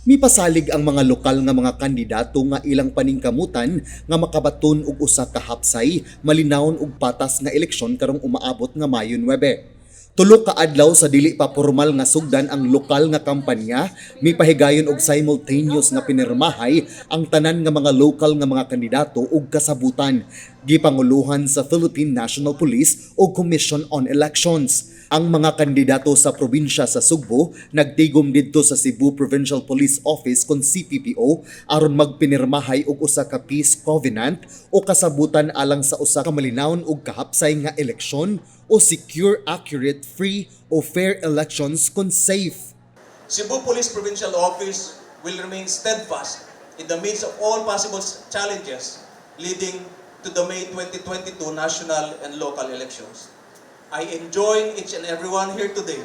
Mipasalig ang mga lokal nga mga kandidato nga ilang paningkamutan nga makabaton og usa ka hapsay, malinawon ug patas nga eleksyon karong umaabot nga Mayo 9. 3 ka adlaw sa dili pa pormal nga sugdan ang lokal nga kampanya, mipahigayon og simultaneous nga pinirmahay ang tanan nga mga lokal nga mga kandidato ug kasabutan, gipanguluhan sa Philippine National Police ug Commission on Elections. Ang mga kandidato sa probinsya sa Sugbo nagtigom didto sa Cebu Provincial Police Office kon CPPO aron magpinirmahay og usa ka peace covenant o kasabutan alang sa usa ka malinawon ug kahapsay nga eleksyon o secure, accurate, free o fair elections kon SAFE. Cebu Police Provincial Office will remain steadfast in the midst of all possible challenges leading to the May 2022 national and local elections. I enjoin each and everyone here today,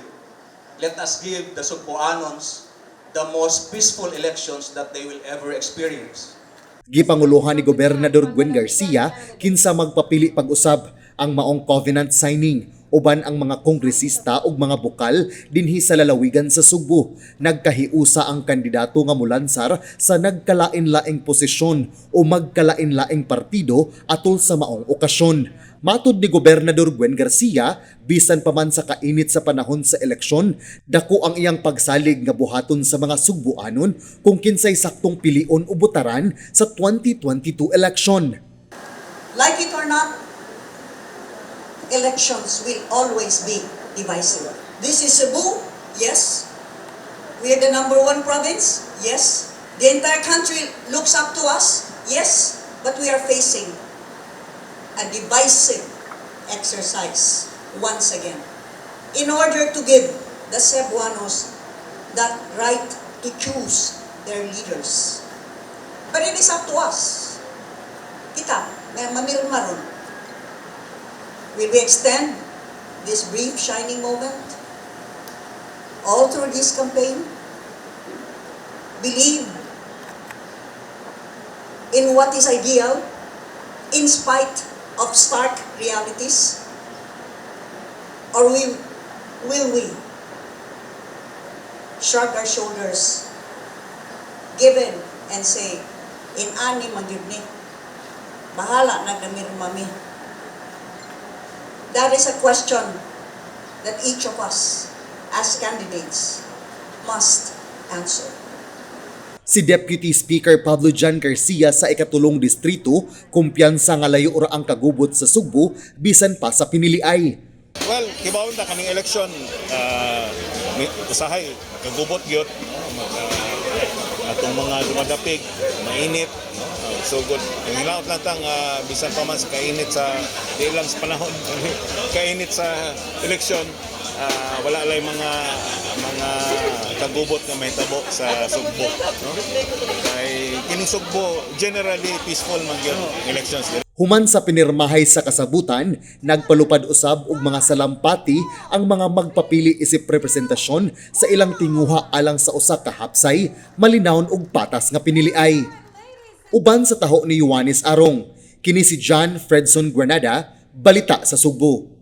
let us give the Sugboanons the most peaceful elections that they will ever experience. Gipanguluhan ni Gobernador Gwen Garcia kinsa magpapili pag-usab ang maong covenant signing uban ang mga kongresista ug mga bukal dinhi sa lalawigan sa Sugbo. Nagkahiusa ang kandidato nga mulansar sa nagkalain-laing posisyon o magkalain-laing partido atol sa maong okasyon. Matud ni Gobernador Gwen Garcia, bisan pa man sa kainit sa panahon sa eleksyon, dako ang iyang pagsalig nga buhaton sa mga Sugboanon kung kinsay saktong pilion o botaran sa 2022 election. Like it or not, elections will always be divisive. This is Cebu, yes. We are the number one province, yes. The entire country looks up to us, yes. But we are facing a divisive exercise once again in order to give the Cebuanos that right to choose their leaders. But it is up to us. Kita, nga mamirma ron. Will we extend this brief shining moment all through this campaign? Believe in what is ideal in spite of stark realities? Or will we shrug our shoulders, give in and say, "In-ani man gyud ni, bahala na namirma mi"? That is a question that each of us as candidates must answer. Si Deputy Speaker Pablo John Garcia sa ikatulong distrito, kumpiyansa nga layo ra ang kagubot sa Sugbo bisan pa sa piniliay. Well, kibaw na kaming eleksyon, usahay kagubot gyud, no? Atong mga dumadapig, mainit, no? Sugod ang hinaot lang tang bisan pa man sa kainit sa di lang sa panahon, kainit sa eleksyon, wala lay mga kagubot nga mahitabo sa Sugbo, no? Kay kining Sugbo generally peaceful man gyud ang elections diri. Human sa pinirmahay sa kasabutan, nagpalupad usab og mga salampati ang mga magpapili isip representasyon sa ilang tinguha alang sa usa ka hapsay, malinawon ug patas nga piniliay. Uban sa taho ni Juanis Arong, kini si John Fredson Granada, Balita sa Sugbo.